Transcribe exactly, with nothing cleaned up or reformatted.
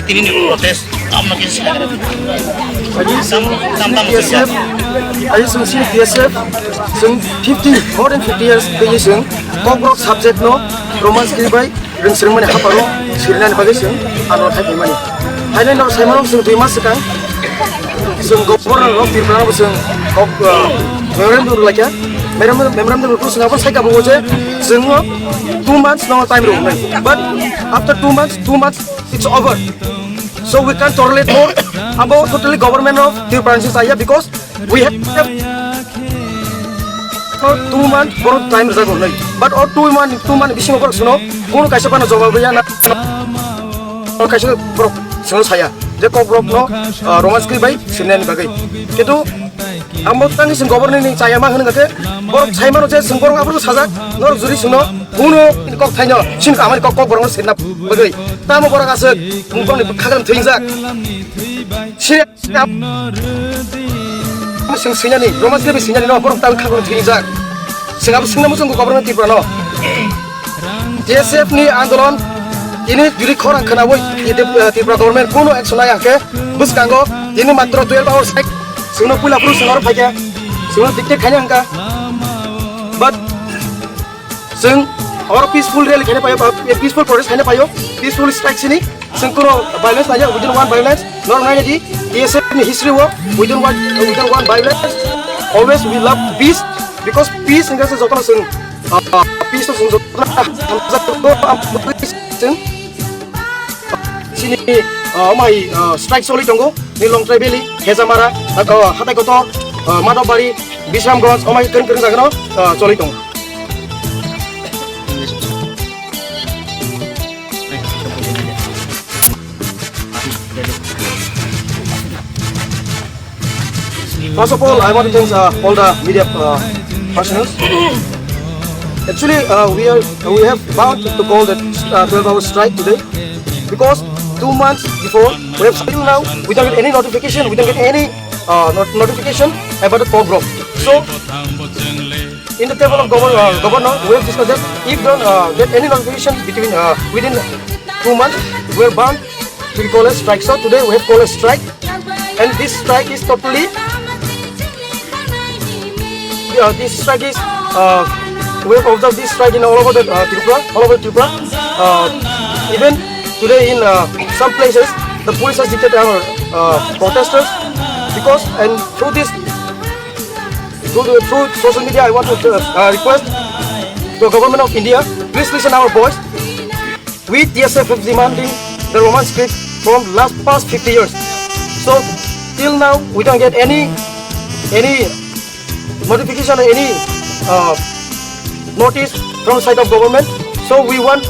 Tini ni protest, tamo khe sa. Tam, tam, tam, T S F, ayo sung sini T S F, sung fifty, more than fifty years tei sung Kokborok subject no Roman script bai rwng swrwng mani haparo sirnani bagwi sung ano thai mani. Haino no sai mano sung dui mas swkang sung governor rok Tripura no sung kok, ah, memorandum rwlai kha. Memorandum, memorandum rwkhe sung abo sai kabo je sung two months no time rw nai. But after two months, two months it's over. So we can't tolerate more. Abo totally government of Tripura ni saya because we have for two months borok time rwjak rwnai. But o two month, two month bisingo borok sino kono kaisa phano jawab ya na, na, kaisa borok sino saya je Kokborok no, ah, Roman script bai sinani bagwi. Kintu amo tangni sing government ni chaya ma hwnga khe borok sai mano je sing borok abro sajak norok juri sino. Kuno kok thaino, sin ka amari kok, kok borokno sirna bagwi. Tamo borok aswk, mung borokni khaglam thwijak. Sini, sini, sini, sini, Roman script sini, no, borok tamo khaglam thwijak. Sini abo sini muchung ko borokno Tripura no. T S F ni andolon, ini juri khorang khnawi, Tripura government kuno action nai angke, bwskango, ini matro twelve hours sek, singno puila puru singno phaikya, singno dictate khaina angka. But Chwng oro peaceful rally khaina paio, ba peaceful protest khaina paio, peaceful strike sini. Chwng kuro violence naiya, we don't want violence. Norok naina di, T S F ni history o, we don't want, we don't want violence. Always we love peace, because peace hingkha se jotono chwng, ah, peace no chwng jotono hamjak tongo, chwng Chini, ah, omai, ah, strike choli tongo. Ni Longtrai Valley, Hejamara, ah, Hatai Kotor, ah, Madhobari, Bisramganj, omai kwrwng kwrwng jaga no, ah, choli tongo. First of all, I want to thank, uh, all the media, uh, personnel. Actually, uh, we are, we have bound to call that, uh, twelve hour strike today because two months before, we have till now, we don't get any notification, we don't get any, uh, not-, notification about the program. So, in the table of govern-, uh, governor, we have discussed that if don't, uh, get any notification between, uh, within two months, we are bound to call a strike. So today we have called a strike, and this strike is totally, uh, this strike is, uh, we have observed this strike in all over the, uh, Tripura, all over Tripura. Uh, even today in, uh, some places, the police has dictated our, uh, protesters because, and through this, through the, through social media, I want to, uh, uh, request the government of India, please listen our voice. We T S F is demanding the Roman script from last past fifty years. So till now we don't get any, any notification or any, uh, notice from side of government. So we want